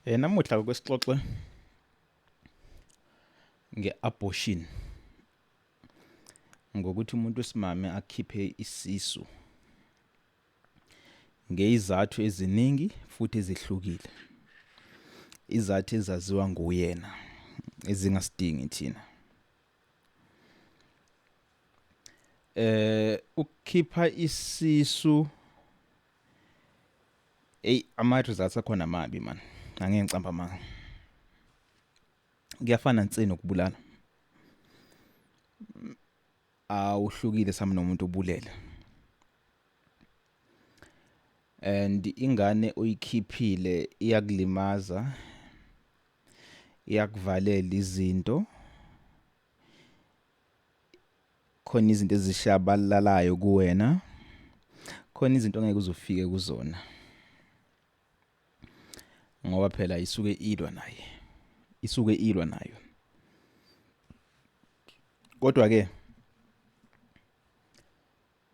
Namuhla ke sixoxe nge-abortion ngokuthi umuntu wesimame akhiphe isisu ngezizathu eziningi futhi ezihlukile. Izathu ezaziwa nguyena ezingasidingi thina. Ukukhipha isisu, ey, ama results akhona mabi man, angeke ngicamba amanga. Kuyafana nse nokubulala, awuhlukile sami nomuntu obulele. And ingane oyikhiphile iyakulimaza, iyakuvalela izinto, khona izinto ezishabalalayo kuwena, khona izinto ongeke uze ufike kuzona ngoba phela isuke ilwa naye, isuke ilwa nayo. Kodwa ke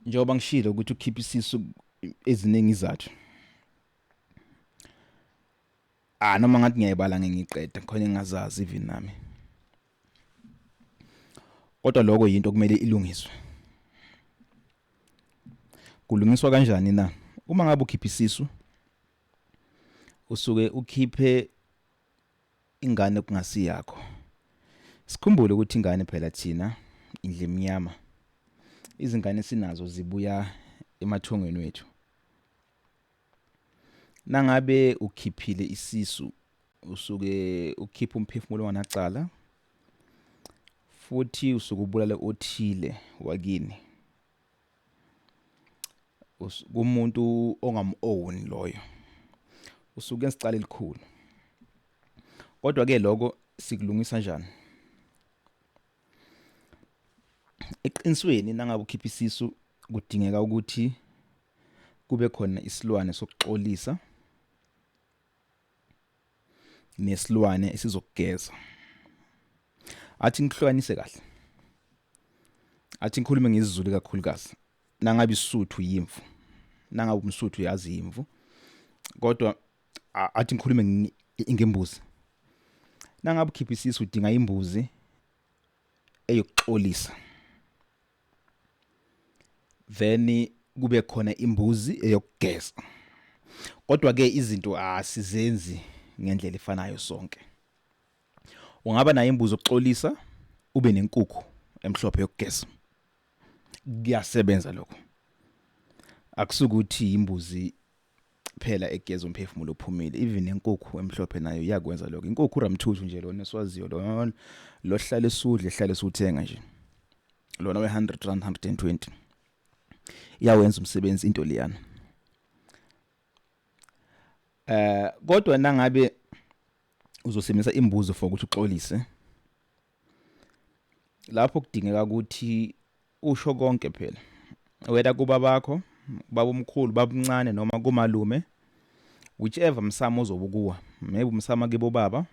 njengoba ngishilo ukuthi ukhipha isisu eziningi izathu, ah, noma ngathi ngiyayibala ngeke ngiqede, khona engazazi even nami, kodwa lokho yinto okumele ilungiswe. Kulungiswa kanjani na? Uma ngabe ukhipha isisu, usuke ukhiphe ingane kungasiyakho. Sikhumbule ukuthi ingane phela thina indle emnyama, izingane sinazo zibuya emathongweni wethu. Nangabe ukhiphile isisu, usuke ukhipha umphefumulo onganacala, futhi usuke ubulale othile wakini kumuntu ongam-own loyo, usuke ensicala elikhulu. Kodwa ke lokho sikulungisa kanjani? Eqinisweni, nangabe ukhipha isisu, kudingeka ukuthi kube khona isilwane sokuxolisa nesilwane esizokugeza. Athi ngihlukanise kahle, athi ngikhulume ngesiZulu kakhulukazi. Nangabe isuthu yimvu, nangabe umsuthu yazi imvu, kodwa athi ngikhulume ngembuzi. Nangabe ukhipha isisu, udinga imbuzi eyokuxolisa, then kube khona imbuzi eyokugeza. Kodwa ke izinto asizenzi ngendlela efanayo sonke. Ungaba nayo imbuzi yokuxolisa, ube nenkukhu emhlophe yokugeza, kuyasebenza lokho. Akusukuthi imbuzi phela egeza umphefumulo ophumile, even nenkukhu emhlophe nayo iyakwenza lokho. Inkukhu uramthuthu nje lona esiwaziyo, lona lohlala esudle hlale esuthenga nje lona we-100 rand, 120, iyawenza umsebenzi into leyana. Kodwa nangabe uzosebenzisa imbuzi for ukuthi uxolise, lapho kudingeka ukuthi usho konke phela, whether kuba bakho, baba omkhulu, baba omncane, noma kumalume, whichever msamo ozobe ukuwa, maybe umsamo kibo baba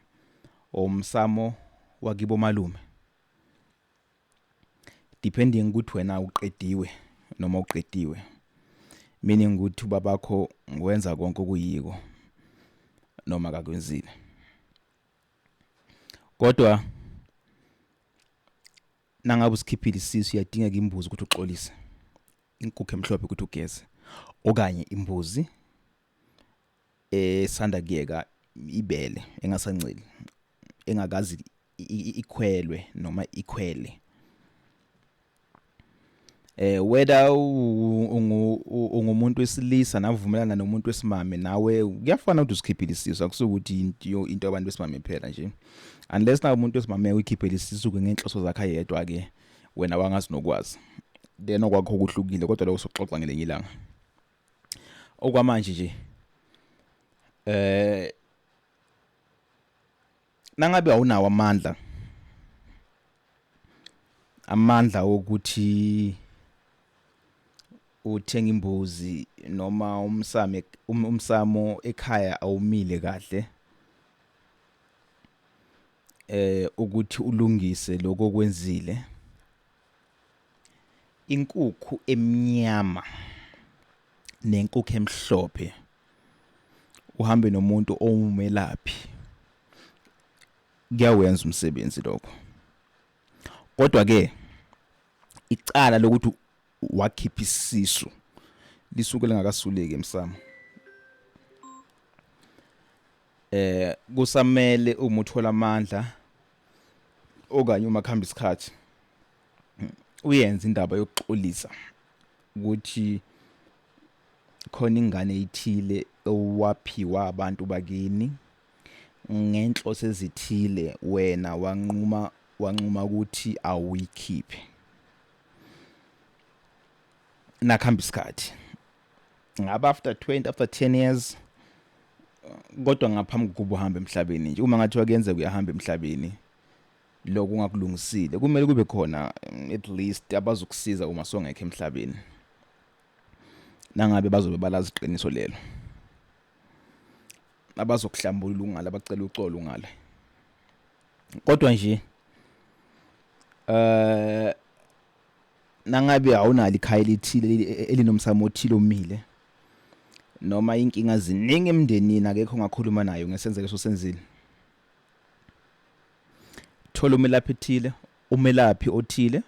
or umsamo wakibo malume, depending ukuthi wena uqediwe noma uqediwe, meaning ukuthi ubabakho wenza konke okuyiko noma akakwenzile. Kodwa nangabe usikhiphile isisu, iyadingeka imbuzi ukuthi uxolise, inkukhu emhlophe ukuthi ugeze, okanye imbuzi esanda kuyeka ibele, engasanceli, engakazi ikhwelwe noma ikhwele. Whether ungumuntu wesilisa navumelana nomuntu wesimame, nawe kuyafana ukuthi usikhiphile isisu. Akusukuthi into abantu besimame phela nje, unless na umuntu wesimame uyikhiphele isisu ke ngenhloso zakhe yedwa ke, wena wangazi nokwazi, then okwakho kuhlukile. Kodwa lokho sokuxoxa ngelinye ilanga. Okwamanje nje, nangabe awunawo amandla wokuthi uthenga imbuzi noma umsame, umsamo ekhaya awumile kahle, ukuthi ulungise lokho okwenzile, inkukhu emnyama nenkukhu emhlophe. Uhambe nomuntu owumelaphi. Kuyawenza umsebenzi lokho. Kodwa ke icala lokuthi wakhipha isisu lisuke lingakasuleki emsamo. Kusamele uma uthola amandla okanye uma kuhamba isikhathi uyenze indaba yokuxolisa ukuthi khona ingane ethile owaphiwa abantu bakini ngenhloso ezithile, wena wanquma ukuthi awuyikhiphe. Nakuhamba isikhathi, ngaba after 20, after 10 years, kodwa ngaphambi kokuba uhambe emhlabeni nje, uma ngathiwa kuyenzeka uyahamba emhlabeni lokho ungakulungisile, kumele kube khona at least abazokusiza uma songekho emhlabeni, nangabe bazobe balazi iqiniso lelo, abazokuhlambulula ungale, abacela uxolo ungale. Kodwa nje nangabe awunalo ikhaya elithile elinomsamo othile omile, noma inkinga ziningi emndenini, akekho ongakhuluma nayo ngesenzeko sosenzile, thola umelaphi ethile, umelaphi othile,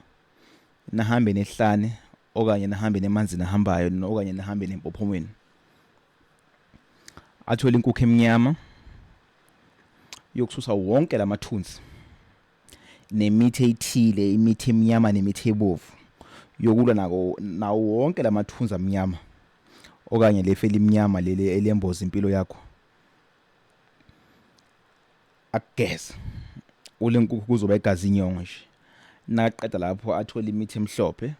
nahambe nehlane okanye nahambe nemanzini ahambayo okanye nahambe nempophomweni, athole inkukhu emnyama yokususa wonke lamathunzi nemithi ethile, imithi emnyama nemithi ebovu yokulwa nako nawo wonke lamathunzi amnyama okanye lefe elimnyama leli elemboza impilo yakho. Akugeze ule nkukhu, kuzoba igazi inyongo nje. Naqeda lapho athole imithi emhlophe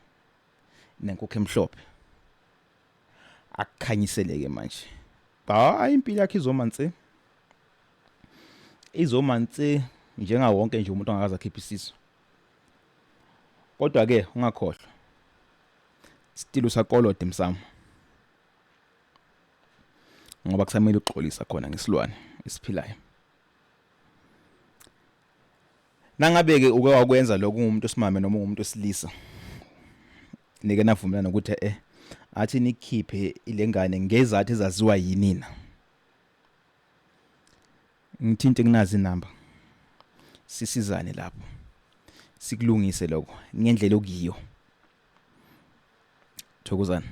nenkukhu emhlophe, akukhanyiseleke manje. Hayi, impilo yakhe izoma nse, izoma nse njengawo wonke nje umuntu ongakaze akhiphe isisu. Kodwa ke ungakhohlwa, still usakolode emsamo, ngoba kusamele uxolisa khona ngesilwane esiphilayo. Nangabe ke uke wakwenza lokho ungumuntu osimame noma ungumuntu wesilisa, nike navumelana ukuthi athi nikhiphe ilengane ngezathu ezaziwa yinina, ngithinte kunazi inamba, sisizane lapho, sikulungise lokho ngendlela okuyiyo. Thokozani.